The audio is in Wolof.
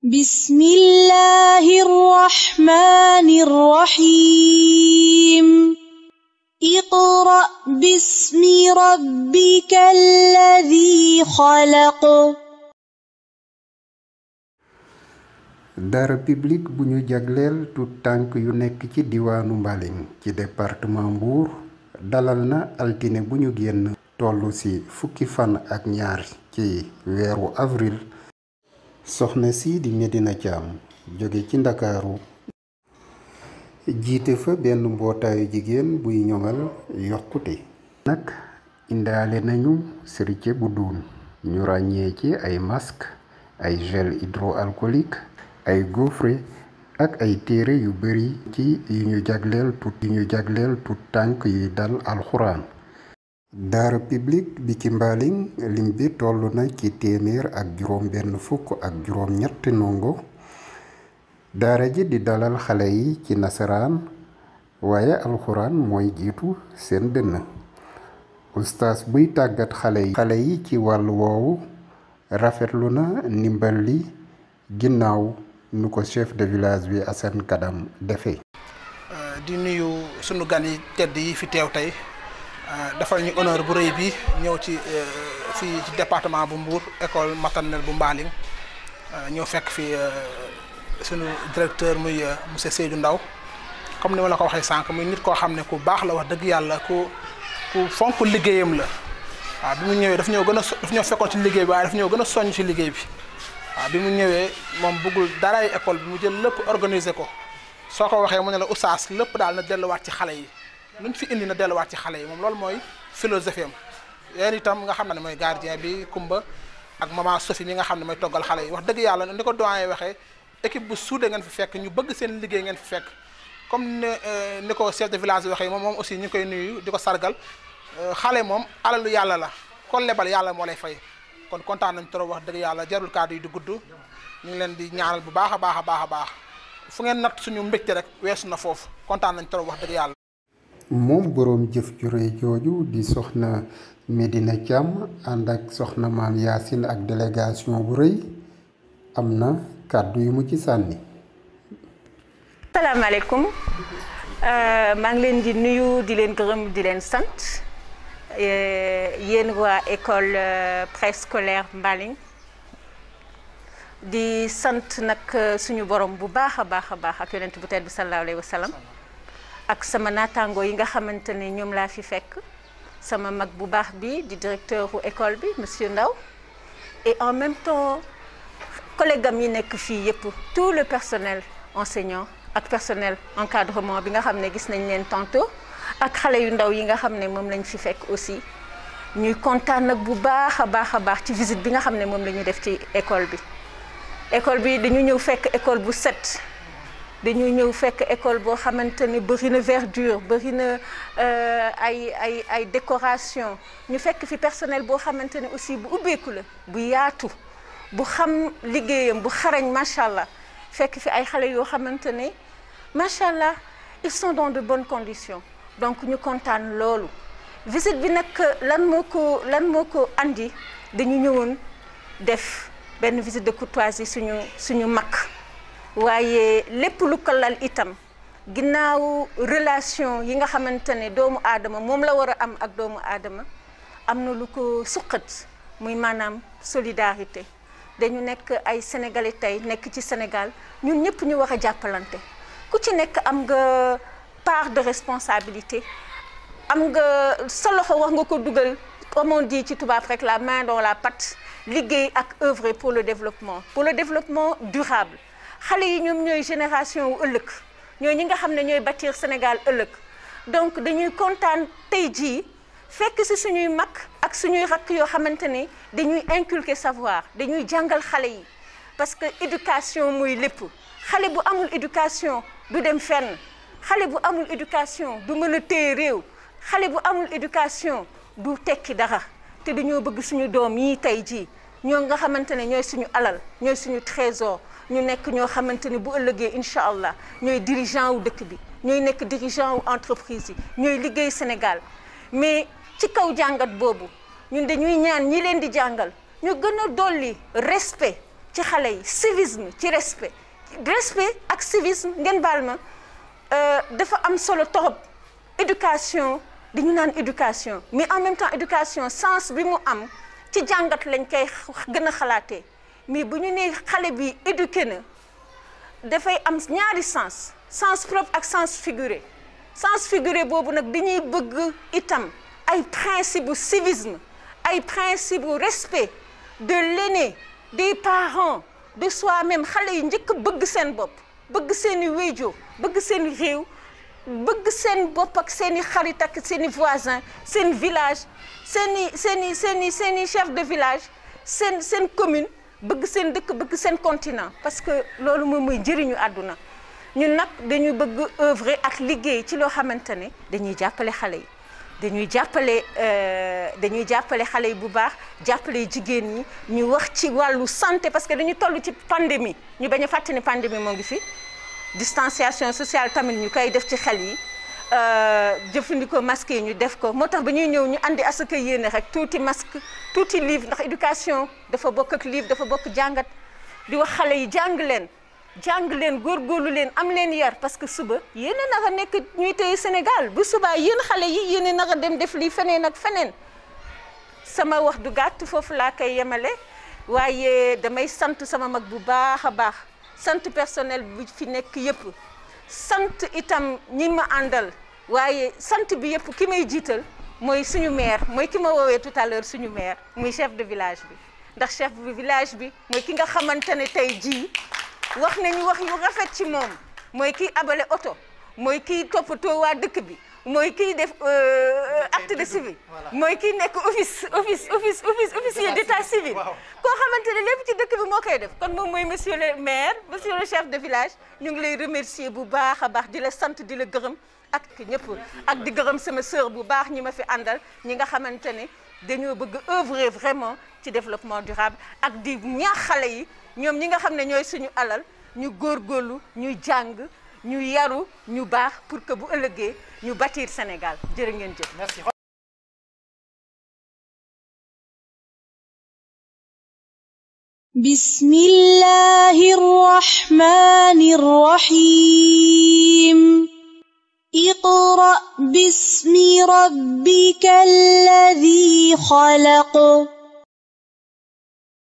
بسم الله الرحمن الرحيم اقرأ باسم ربك الذي خلق. Daara public bu ñu jagleel tout tànk yu nekk ci diwaanu Mbaling ci département Mbour dalal na altine bu ñu génn tollu ci fukki fan ak ñaar ci weeru avril soxna si di Medina Thiam jóge ci Ndakaaru jiite fa benn mbootaayu jigéen buy ñoŋal yokkute nag indaale nañu sërice bu duun ñu ràññee ci ay masque ay gel hydroalcoolique ay gaufre ak ay téere yu bari ci yu ñu jagleel tout tànk yuy dal alxuraan. daara public bi ci Mbaling lim bi toll na ci téeméer ak juróom benn fukk ak juróom ñetti ndongo daara ji di dalal xale yi ci nasaraan waaye alxuraan mooy jiitu seen dënn ustaas buy tàggat xale yi ci wàllu woowu rafetlu na ndimbal li ginnaaw nu ko chef de village bi Assane Kadam defee. di nuyu sunu gan yi tedd yi fi teew tey defal ñu honneur bu rëy bi ñëw ci fii ci département bu Mbour école maternelle bu Mbaling ñëw fekk fi sunu directeur muy monsieur Seydou Ndaw comme ni ma la ko waxee sànq muy nit koo xam ne ku baax la wax dëgg yàlla ku fonk liggéeyam la waaw bi mu ñëwee daf ñoo fekkoon ci liggéey bi waaye daf ñoo gën a soññ ci liggéey bi. waaw bi mu ñëwee moom bëggul daraay école bi mu jël lépp organiser ko soo ko waxee mu ne la oustaz lépp daal na delluwaat ci xale yi luñ fi indi na delluwaat ci xale yi moom loolu mooy philosophie am yéen itam nga xam ne mooy gardien bi Kumba ak maman Sophie mi nga xam ne mooy toggal xale yi wax dëgg yàlla ni ko doyen waxee équipe bu soudé ngeen fi fekk ñu bëgg seen liggéey ngeen fi fekk comme ni ko chef de village waxee moom aussi ñu koy nuyu di ko sargal xale moom alalu yàlla la kon lebal yàlla moo lay fay. kon kontaan nañ trop wax dëgg yàlla jarul kàddu yi di gudd ñu ngi leen di ñaanal bu baax a baax fu ngeen natt suñu mbégte rek weesu na foofu kontaan nañ trop wax dëgg yàlla. moom boroom jëf ju rëy jooju di soxna Medina Thiam ànd ak soxna maam Yacine ak délégation bu rëy am na kàddu yu mu ci sànni. salaamaaleykum maa ngi leen di nuyu di leen gërëm di leen sant. yéen waa école préscolaire Mbaling di sant nag suñu borom bu baax a baax ak yonent bu tedd bi sallallahu alayhi wa sallam ak sama naataango yi nga xamante ne ñoom laa fi fekk sama mag bu baax bi di directeur u école bi monsieur Ndaw et en même temps collègue am yi nekk fii yëpp tout le personnel enseignant ak personnel encadrement bi nga xam ne gis nañ leen tantôt ak xale yu ndaw yi nga xam ne moom lañ fi fekk aussi ñuy kontaan nag bu baax a baax ci visite bi nga xam ne moom la ñu def ci école bi dañu ñëw fekk école bu set dañu ñëw fekk école boo xamante ne bëri na verdure bëri na ay décoration ñu fekk fi personnel boo xamante ne aussi bu ubbeeku la bu yaatu bu xam liggéeyam bu xarañ macha allah fekk fi ay xale yoo xamante ne macha allah ils sont dans de bonnes conditions. donc ñu kontaan loolu visite bi nag lan moo ko andi dañu ñëwoon def benn visite de courtoisie suñu mag waaye lépp lu ko lal itam ginnaaw relation yi nga xamante ne doomu aadama moom la war a am ak doomu aadama am na lu ko suqat muy maanaam solidarité dañu nekk ay sénégalais tey nekk ci Sénégal ñun ñëpp ñu war a jàppalante ku ci nekk am nga part de responsabilité am nga sa loxo wax nga ko dugal comme on dit ci tubaab rek la main dans la pâte liggéey ak œuvrer pour le développement durable xale yi ñoom ñooy génération wu ëllëg ñooy ñi nga xam ne ñooy bâtir Sénégal ëllëg donc dañuy kontaan tey jii fekk ci suñuy mag ak suñuy rakk yoo xamante ne dañuy inculquer savoir dañuy jàngal xale yi parce que éducation mooy lépp xale bu amul éducation du dem fenn xale bu amul éducation du mën a téye réew xale bu amul éducation du tekki dara te dañoo bëgg suñu doom yi tey jii ñoo nga xamante ne ñooy suñu alal ñooy suñu trésor ñu nekk ñoo xamante ne bu ëllëgee incha allah ñooy dirigeant wu dëkk bi ñooy nekk dirigeant wu entreprise yi ñooy liggéey Sénégal mais ci kaw jàngat boobu ñun dañuy ñaan ñi leen di jàngal ñu gën a dolli respect ci xale yi civisme ci respect ak civisme ngeen baal ma dafa am solo torop éducation dañu naan éducation mais en même temps éducation sens bi mu am ci jàngat lañ koy gën a xalaatee mais bu ñu nee xale bi éduqué na dafay am ñaari sens propre ak sens figuré boobu nag dañuy bëgg itam ay principe bu civisme ay principe bu respect de l'aîné des parents de soi-même xale yi njëkk bëgg seen bopp bëgg seeni wéyjoo bëgg seeni réew bëgg seen bopp ak seeni xarit ak seeni voisin seen village seeni chef de village seen commune bëgg seen dëkk bëgg seen continent parce que loolu moom mooy njëriñu àdduna ñun nag dañuy bëgg œuvrer ak liggéey ci loo xamante ne dañuy jàppale xale yi dañuy jàppale xale yi bu baax jàppale jigéen ñi ñu wax ci wàllu santé parce que dañu toll ci pandémie ñu bañ a fàtte ne pandémie moo ngi fi distanciation sociale tamit ñu koy def ci xel yi jëfandikoo masque yi ñu def ko moo tax ba ñuy ñëw ñu andi asaka yéene rek tuuti masque tuuti livre ndax éducation dafa bokk ak livre dafa bokk jàngat di wax xale yi jàng leen góorgóorlu leen am leen yar parce que suba yéen a naka nekk ñuy téye Sénégal bu subaa yéen xale yi yéen a naka dem def lii feneen ak feneen sama wax du gàtt foofu laa koy yemale waaye damay sant sama mag bu baax a baax sant personnel bi fi nekk yëpp sant itam ñi ma àndal waaye sant bi yëpp ki may jiital mooy suñu maire mooy ki ma woowee tout à l'heure suñu maire muy chef de village bi ndax chef de village bi mooy ki nga xamante ne tey jii wax nañu wax yu rafet ci moom mooy kiy abale oto mooy kiy toppatoo waa dëkk bi mooy kiy def acte de civil mooy kiy nekk officier d'état civil koo xamante ne lépp ci dëkk bi moo koy def kon moom mooy monsieur le maire monsieur le chef de village ñu ngi lay remercier bu baax a baax di la sant di la gërëm ak ñëpp ak di gërëm sama sœur bu baax ñi ma fi àndal ñi nga xamante ne dañoo bëgg œuvrer vraiment ci développement durable ak di ñaax xale yi ñoom ñi nga xam ne ñooy suñu alal ñu góorgóorlu ñu jàng ñu yaru ñu baax pour que bu ëllëgee ñu bâtir Sénégal jërë ngeen jëf. Merci. Bismillahir Rahmanir Rahim. Iqra bismi rabbikal ladhi khalaq.